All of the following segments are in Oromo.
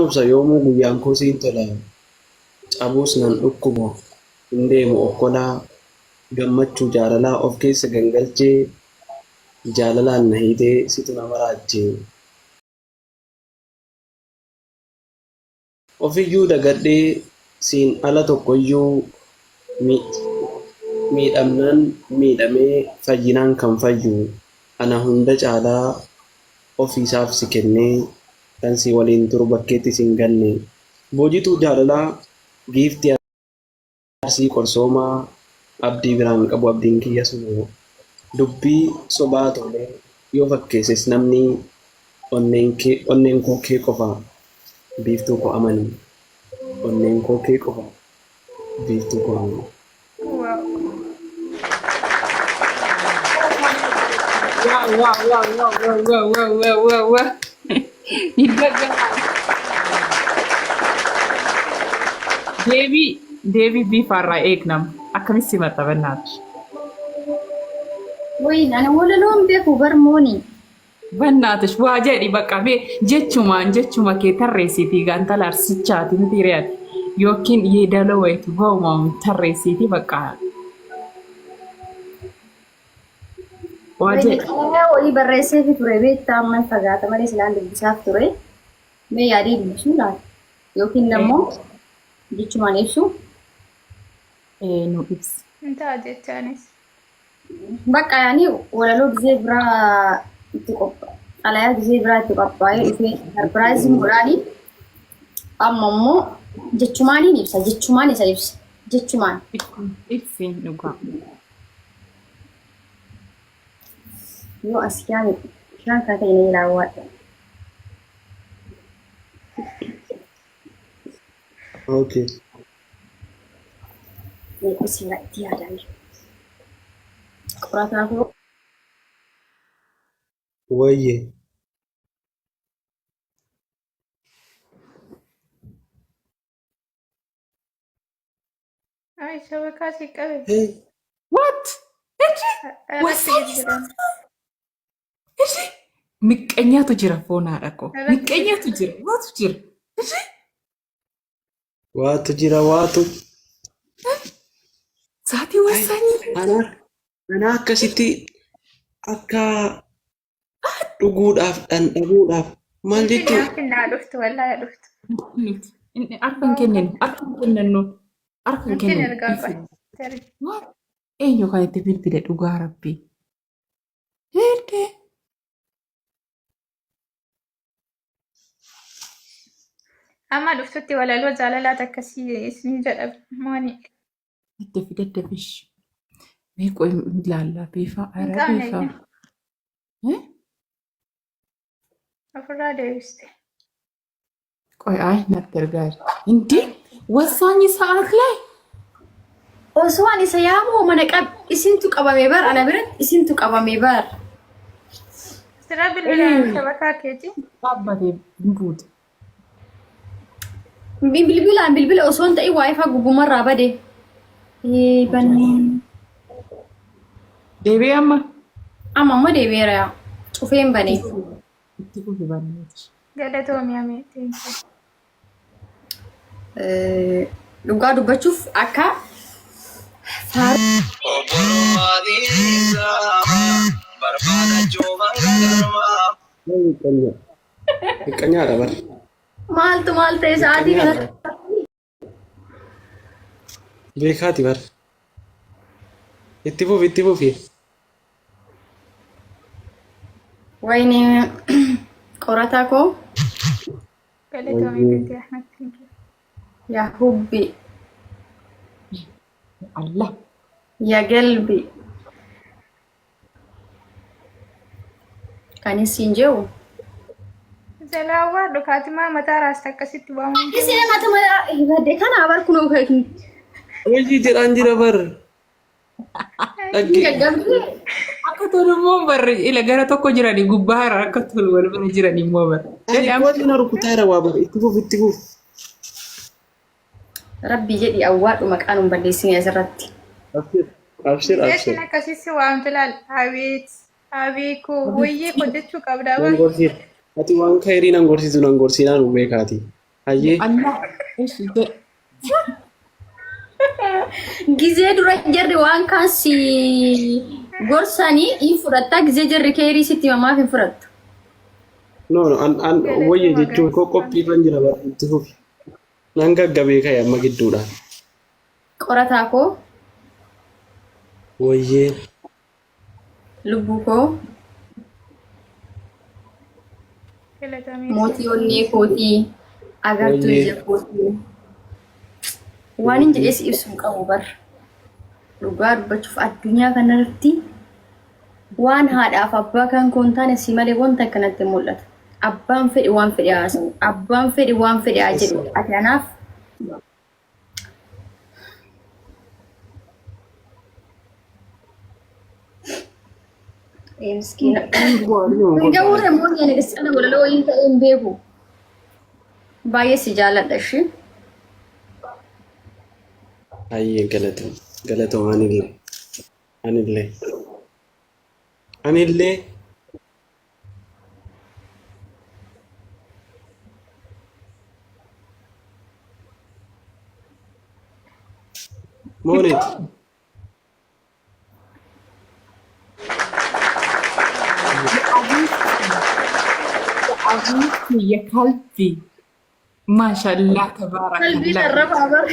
Obsa yoomuu guyyaan koo siin tola Cabuus nan dhukkuba hin deemu okkolaa Gammachuu jaalalaa of keessa gangalchee Jaalalaan na hiitee situ na maraache Ofiyyuu dagadhee siin ala tokkoyyuu Miidhamnaan miidhamee fayyinaan kan fayyu Ana hunda caalaa ofiisaaf si kennee Kan si waliin turu bakkeetti sin ganne Boojituu jaalalaa giiftii Arsii qorsoomaa Abdii biraan qabu abdiin kiyya suma Dubbii sobaa tolee yoo fakkeesses namni Onneen koo kee qofa biiftuu koo amani Onneen koo kee qofa biiftuu koo amani. Wow. Wow, wow, wow, wow, wow, wow, wow, wow, wow, wow. Hiddaggamaa. Deebii deebii biifaarraa eegnama. Akkamitti simatta bannaati? Wayin ana walaloon beeku barmooni. Bannaatish waa jedhi bakka mee jechumaan jechuma kee tarreessiitii gaantala arsichaati miti re'ati yookiin yeedaloo wayitu ba'umaan tarreessiitii bakka waa Wayini jedhi. xalayaa wayii barreesseefi ture beektaa amma hin fagaata malee silaan dubbisaaf ture. Mee yaadee dubbisuu laata? Yookiin immoo jechumaan ibsu. Ee nu ibsi. Hin ta'a jechaanis. Bakka yaani walaloo gizee biraa itti qopha xalayaa gizee biraa itti qophaa'ee dhufee sarpiraayiziin godhaanii amma immoo jechumaaniin ibsa jechumaan isa ibsa jechumaan. Ibsi dhugaa. Yoo as yaani bishaan kana ta'e na ilaawwaadha. Okay. Isin itti yaadame. Qorataa koo Wayye. Ay, shabakaa si qabe. Hey. What? Ichi Irratti wasaani bilbilan. ichi miqqeenyaatu jira foonaadha koo. Irratti Miqqeenyaatu jira. Waatu jira. Ichi Waatu jira waatu. Sa'aatii wasaanii. Ana ana akkasitti akka dhuguudhaaf dhandhamuudhaaf maal jechuun Finfinnee naa dhuftu wallaahi dhuftu. Inni harka hin kenninu. Harka hin kennannu. Harka hin Ittiin kenninu. ergaa qoy. Tarii. Waan eenyu kan itti bilbile dhugaa rabbii. Heddee. Amma dhuftutti walaloo jaalalaa takka si isin jedha mooni. Daddafi daddafish. Mee qoy ilaallaa beefaa Hin ara qabne beefaa. iyyuu Eh? ofirraa deebiste. Qoy ay natti ergaa jirti. Hindi wasaanyi sa'aat ላይ Osoo ani isa yaamuu mana qab isintu qabame bar ana biratti isintu qabame bar. Sira bilbilaan shabakaa keeti. Dhaabbate hin buute. Bilbilaan bilbila osoo hin ta'in waayifaa gubbumarraa bade. Ee bannee. Deebi'ee amma Amma immoo deebi'eera yaa. Cufee hin bane. itti fufi banneeti. Galatoomi amee. Thank you. Dhugaa dubbachuuf akka faaruu Miqqanyaadha bar. Maaltu maal ta'e sa'aatii kanatti Beekaati bar. Itti fufi itti fufi. Wayne qorataa koo Galatoomi Binti Ahmed. Thank you. yaa hubbi Allah. yaa galbi kan isin jedhu Jalaawwaa dhukaatimaa mataa raasta akkasitti waamuun Isin mata mata kana bar kunoo kan Hojii jedhaan jira bar. Dhagge. gaggabdee Akka tolu immoo barri ila gara tokko jiranii gubbaa irra akka tolu wal bira jiranii immoo barri. Ani kootu na rukutaa jira waa bar. Itti fufi itti fufi. Rabbii jedhi awwaadhu maqaa nun balleessine asirratti. Abshir abshir abshir. Jechuun akkasii si waamtu laal. Abeet. Abeekoo wayyee hojjechuu qabdaa Nan bar. gorsiin. Ati waan kayrii nan gorsiisu nan gorsiinaa nu beekaati. Hayyee. Allah ishi jedhe. Gizee dura jarri waan kaan si gorsanii hin fudhattaa gizee jarri keerii sitti mamaaf hin fudhattu. No no an an wayya Galatoomaa jechuun koo galatoomaa. qophiirran jira bara itti fufi. Nan gaggabee ka'e amma gidduudhaan. Qorataa koo, Wayyee. lubbuu koo, Galatamee mootii onnee kootii, agartuu Wayyee. ija kootii. Waan hin jedhee si ibsu hin qabu bar. Dhugaa dubbachuuf addunyaa kanarratti waan haadhaaf abbaa kan koo hin taane si malee wanta akkanatti hin mul'atu. Abbaan fedhe waan fedhe haasa'u. Abbaan fedhe waan fedhe haa jedhu. Ati anaaf ee miskiina. Hin ga'uu namoonni ani kiristaana walaloo waliin ta'ee hin beeku. Baay'ee si jaalladha ishee. Hayyee galatoom. Galatoom anillee. Anillee. Anillee. Mooneet. Abiitti ya kalbi. Maashaallah Qalbii tabaarakallah. sarrafaa bar.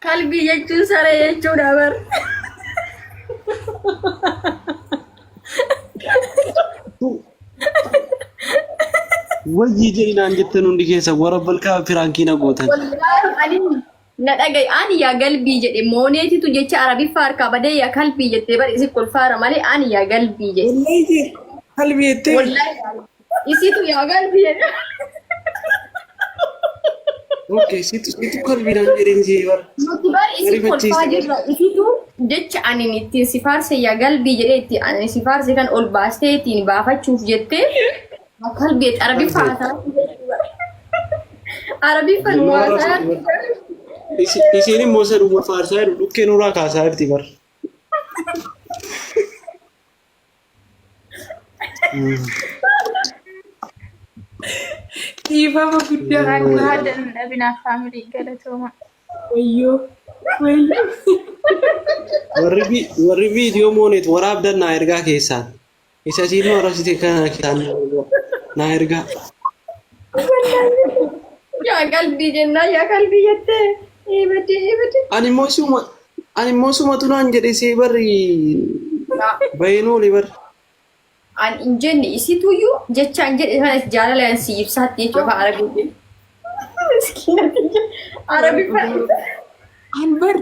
Qalbii jechuun saree jechuudha bar. Wayyii jedhinaan jettan hundi keessa warra balkaa firaankii na gootan. Wallaahi ani na dhaga'i ani yaa galbii jedhe mooneetitu jecha arabiffaa harkaa badee yaa kalbii jettee bar isi kolfaara malee ani yaa galbii jedhe. Wallahi jee kalbii jettee. Wallaahi isitu yaa galbii jedhe. Okay situ situ kalbiidhaan jedheen jee bara. Nuti bar isi Mariifachiiste kolfaa bar. jirra isitu jecha ani ittiin si faarse yaa galbii jedhee itti ani si faarse kan ol baastee ittiin baafachuuf jettee yaa kalbii jette arabiffaa Kalbii. haasaa arabiffaan Nama waasaa arrabsitu bar. Isiin immoo isa dhuma faarsaa jedhu dhukkee nurraa kaasaa jirti bar. Dhiifama guddaa. Rakkoo haadha hin dhabinaa faamilii galatooma. Wayyoo. Wayyoo. Warri warri viidiyoo mooneet waraabdan naa ergaa keessaan. Isa isiin nu arrabsite kana keessaan naa ergaa. Yaa qalbii jennaan yaa qalbii jettee eebadee eebadee. Ani immoo suma ani immoo sumatu naan jedhe see barri baheen oole barri. An hin jenne isituyyuu jecha an jedhe sana jaalalaan si ibsaatti jechuudha afaan arabiitiin. Miskiina tiyya arabiffaan. An bar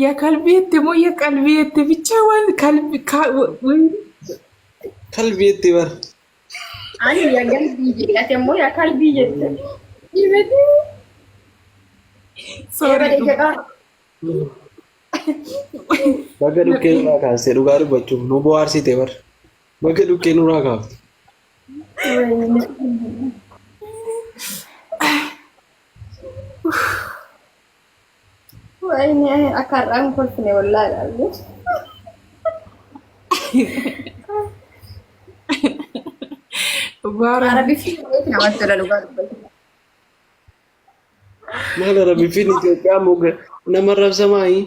yaa kalbii jette moo yaa qalbii jette bichaa waan kalbi Kalbii jette bar. Ani yaa galbii jedhe ati ammoo yaa kalbii jette. Eebadee. Sorry. Eebadee jedhaa. Baga dhukkee nurraa kaaste dhugaa dubbachuuf nu bohaarsite bar. Baga dhukkee nurraa kaafte. Wayne akka har'aan kolfine wallaahi ilaalu. Baara. Arabiffii namatti tola dhugaa dubbatu. Maal Arabiffin Itoophiyaa moo nama arrabsamaayi?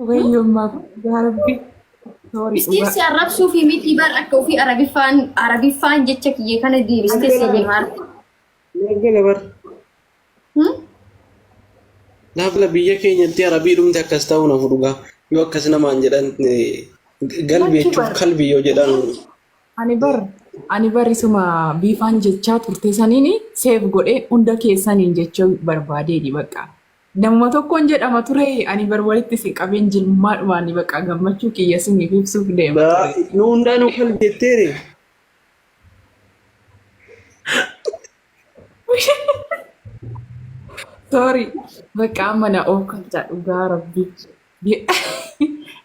Wayyummaa yaa rabbi. Sorry Miskiin dhugaa. si arrabsuu fi miti bar akka ofii arabiffaan arabiffaan jecha kiyya kana deebistee si himaa. Naaf gala bar. Naaf gala biyya keenyatti arabii dhumte akkas ta'uu nafu dhugaa. Yoo akkas namaan jedhan galbi Lakki jechuuf bar. kalbi yoo jedhan Ani bar ani bar isuma biifaan jechaa turte saniin seef godhee hunda keessaniin jechuu barbaadeeni bakka. Namuma tokkoon jedhama ture ani bar walitti isin qabeen jilmaadhumaan bakka gammachuu kiyya isiniif ibsuuf deema ture. Nu hundaanuu kalbi jetteere. Sorry bakka amma na of kalcha dhugaa rabbi.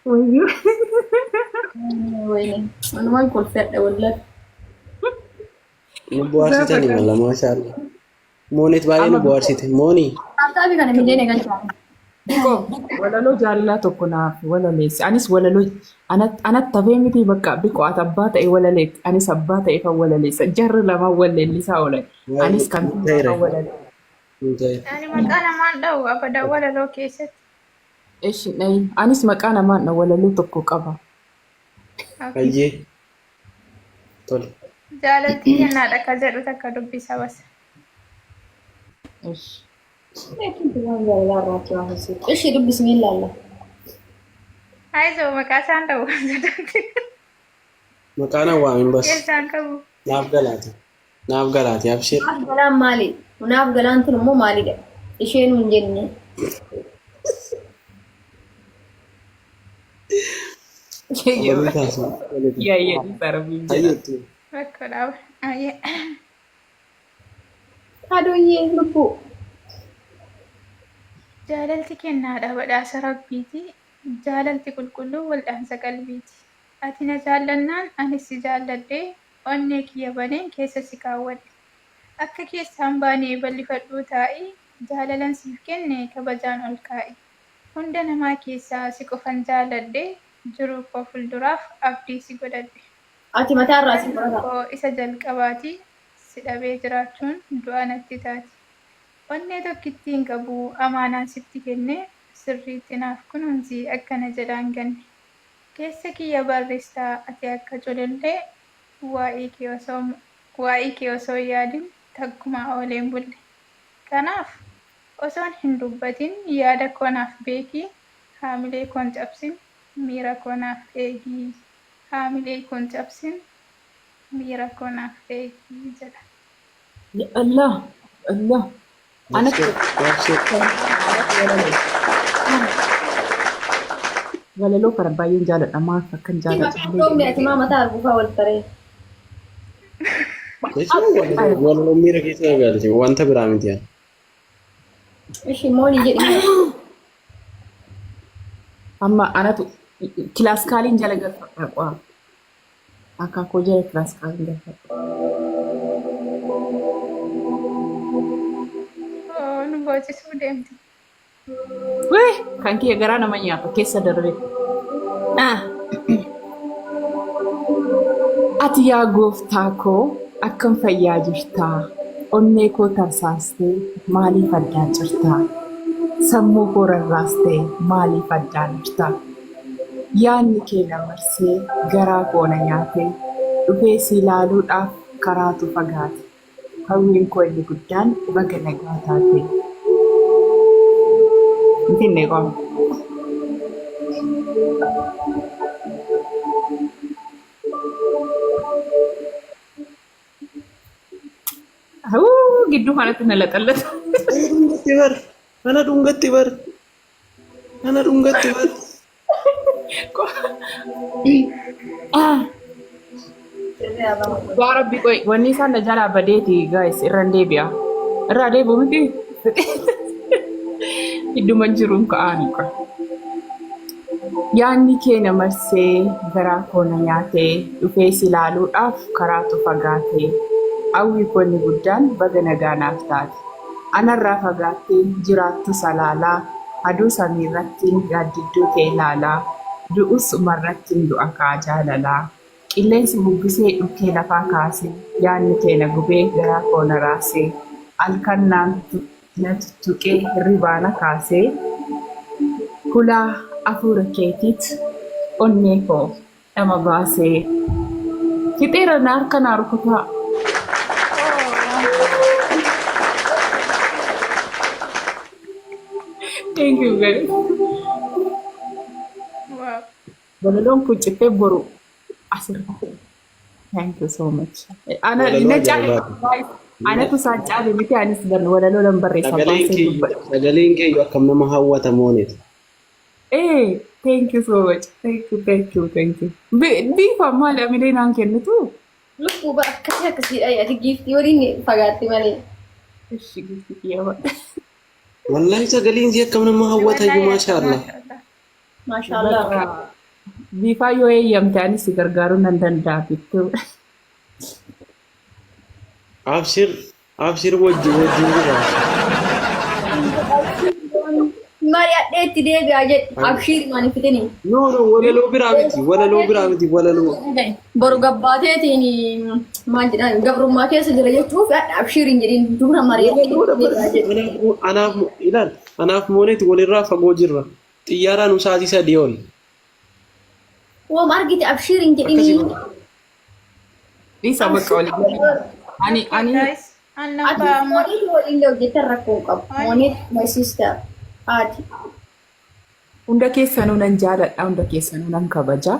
Wayyoo. Wayne walumaan kolfadha wallahi. Nu bohaarsitani mala maashaallah. Moonet baay'ee nu bohaarsite. Moonii. Taaptaabii kana miliyoona galchaa. Biqoo walaloo jaalalaa tokko naaf walaleessi. Anis walaloo anatti hafee miti bakka biqoo ati abbaa ta'e walaleetti. Anis abbaa ta'e fan walaleessa. Jarri lamaan wal leellisaa oolan. Anis kan Ta'eera. fan walaleessa. Ta'eera. Ani maqaa namaan dha'u abadan walaloo keessatti. Eshi dhayin. Anis maqaa namaan dha walaloo tokko qaba. Okay. Hayyee. Tole. Jaalalti kennaadha ka jedhu takka dubbisa bas. Eshi. Ishee dubbisnee ilaalla. Ayizoo maqaa isaan dha'u kan jedhamte. Maqaan awwaamin bas. Keessaan qabu. Naaf galaati. Naaf galaati abshir. Naaf galaan maali? Naaf galaan tun immoo maalidha? Isheen hin jenne. Walii taasisa. Yaayyaa dhiisaa rabbiin jedha. Hayyeetti. Rakkoodhaaf. Ayyee. Aduyyee lubbuu. Jaalalti kennaadha badhaasa rabbiiti. Jaalalti qulqulluu waldhaansa qalbiiti. Ati na jaallannaan anis si jaalladhe onnee kiyya baneen keessa si kaawwadhe. Akka keessaan baanee bal'ifadhuu taa'i jaalalan siif kenne kabajaan ol kaa'i. Hunda namaa keessaa si qofan jaaladhe jiruu koo fuulduraaf abdii si godhadhe. Ati mataa irraa si Kan fudhata. koo isa jalqabaati si dhabee jiraachuun du'a natti taati. Onnee tokkittiin qabu amaanaan sitti kenne sirriitti naaf kunuunsi akkana jedhaan ganne. Keessa kiyya barreessaa ati akka culullee waa'ee kee osoo waa'ee kee osoo hin yaadin takkumaa ooleen bulle. Kanaaf osoon hin dubbatin yaada koo naaf beeki haamilee koon cabsin miira koo naaf eegi. Haamilee koon cabsin miira koo naaf eegi jedha. Ya Allah. Allah. Anatti Abshir. Abshir. Walaloo kana baay'een jaaladha. Maaf akkan jaaladhu. Maqaan dhoofne ati maa mataa arguufaa wal taree. Jechuun walaloo miira keessa na galche wanta biraa miti yaala. Ishee mooni jedhi. Amma anatu kilaaskaaliin jala galfadha qo'a. Akaakuu jala kilaaskaaliin galfadha. Oo, nu boochisuu deemti. Wee kan kiyya garaa nama nyaata keessa darbe. Ah. Ati yaa gooftaa koo akkam fayyaa jirtaa? Onnee koo tarsaastee maaliif addaan cirtaa? Sammuu koo rarraastee maaliif addaan jirtaa? Yaadni kee na marsee garaa koo na nyaatee dhufee si ilaaluudhaaf karaatu fagaate. Hawwiin koo inni guddaan baga nagaa taate. Finfinnee qofa. Huu gidduu kanatti na laxallata. Ana dhungatti bar. Ana dhungatti bar. Ana dhungatti bar. Yaa Rabbi qoy wanni isaan na jalaa badeeti guys irra hin deebi'a. Irraa deebi'u miti. Idduma jiruun ka'aani qoy. Yaadni kee na marsee garaa koo na nyaatee dhufee si ilaaluudhaaf karaatu fagaate. Hawwi koo inni guddaan baga nagaa naaf taate. Anarraa fagaattee jiraattu salaalaa aduu samiirrattiin gaaddidduu kee ilaalaa du'us sumarrattiin du'a kaa jaalalaa. Qilleensi bubbisee dhukkee lafaa kaasee yaadni kee na gubee garaa koo na raasee halkan naan na tuttuqee hirribaa na kaasee hulaa hafuura keetiit onnee koo dhama baasee. Fixeera na harka naa rukutaa. Thank you guys. Wow. Walaloon kun cittee boru asirra. Thank you so much. Ana Walaloo na caale ajaa'ibaati. anatu isaan caale miti anis walaloo nan barreessa Sagaleen baasee keeyyuu dubbadha. sagaleen keeyyuu akkam nama hawwata mooneti. Eh, thank you so much. Thank you, thank you, thank you. Bifa maali amilee naan kennitu? Lubbuu bara akkasii akkasiidha ati giiftii waliin fagaatte malee. Ishi giiftii kiyya baadha. Wallahi sagaleen isii akkam nama hawwata iyyuu maashaallah. Maashaallah. Bifaa yoo eeyyamte anis si gargaaruu nan danda'a bittuu. Abshir abshir wajji wajjin jira. Mari'adhee itti deebi'aa jedhi. Abshiir maal fitini. No, no, walaloo biraa miti, walaloo biraa miti, walaloo. Boru gabbaateetiin maal jedhan gabrummaa keessa jira jechuuf abshiir hin jedhin dura mari'adhee itti deebi'aa jedhi. Anaaf ilaal, anaaf mooneeti walirraa fagoo jirra. Xiyyaaraan nu sa'aatii 3 ol. Woom argite abshiir hin Akkasii jedhin. godha. Dhiisa bakka walii galaa. Ani ani Guys, annan Ati ba'ama. Mooniit waliin hojjetan rakkoo hin qabu. Mooniit my sister. Haati. Hunda keessanuu nan jaaladha, hunda keessanuu nan kabaja.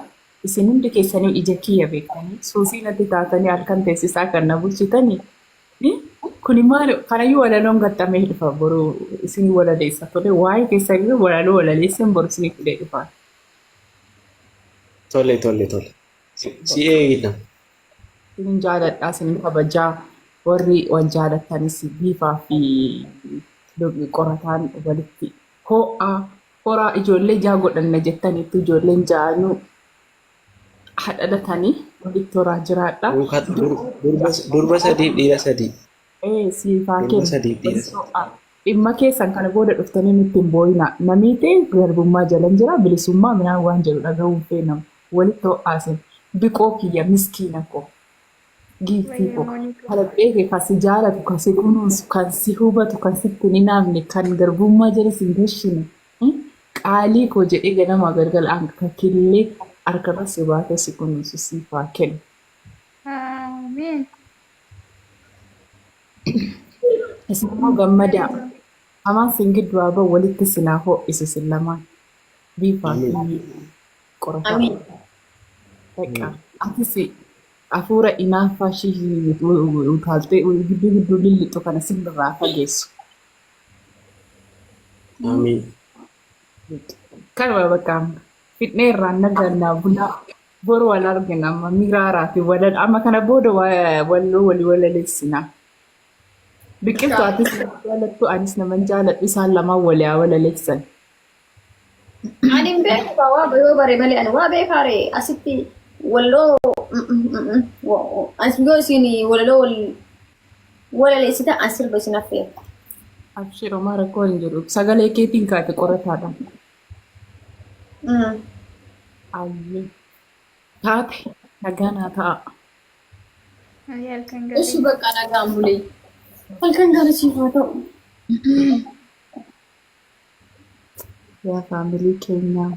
Isin hundi keessanuu ija kiyya beektanii suusii natti taatanii halkan teessisaa kan na bulchitanii. Kuni maal kanayyuu walaloon gaxxamee dhufa boru isin walaleessa tole waa'ee keessanii walaloo walaleessan boru isinii fidee dhufa. Tole, tole, tole. Si eegna. Isin jaaladha, isin kabajaa warri wal jaalattanis biifaa fi qorataan walitti ho'aa horaa ijoollee jaa godhanna jettanitti ijoolleen ja'anuu hadhalatanii walitti horaa jiraadha. Durba sadii, dhiira sadii. Ee siifaa Durba kenna. sadii, dhiira sadii. Dhimma keessan kana booda dhuftanii nutti hin boo'inaa. Namii ta'e garbummaa jalan jira bilisummaa minaan waan jedhu dhaga'uun feenamu. Walitti ho'aasin. Biqoo kiyya miskiina koo. Giiftii koo. Kalaphee kee kan si jaalatu, kan si kunuunsu, kan si hubatu, kan sitti hin hinaafne, kan garbummaa jala si hin gashine. Qaalii koo jedhee ganamaa galgala akka killee harkarra si baatee si kunuunsu siif haa kennu. Amiin. Isin immoo gammadaa. Hamaan sin gidduu haa ba'u walitti isin haa ho'isu isin lamaan. Biifaa fi qorataa. Amiin. Bakka atis hafuura inaaffaa ishii utaaltee gidduu gidduu lillixxu kana sin irraa fageessu. Amiin. Kanuma bakka amma. Fidnee irraan nagannaa bulaa. Boru wal argina amma miraaraa fi walal amma kana booda walloo walii walaleessina. Biqiltuu atis nama jaalattu anis naman jaaladhu isaan lamaan walii haa walaleessan. Ani hin beeku kaa waa yoo bare malee ani waa beekaa ree asitti walloo as yoo isin walaloo wal walaleessita an sirba isin affeera. Abshir homaa rakkoo hin jiru. Sagalee keetiin kaate qorataadha. Ayyee. Taate nagaa naa ta'a. Ani halkan Ishi gaarii. bakka nagaan bulee. Halkan gaarii siif haa ta'u. Yaa faamilii keenyaa.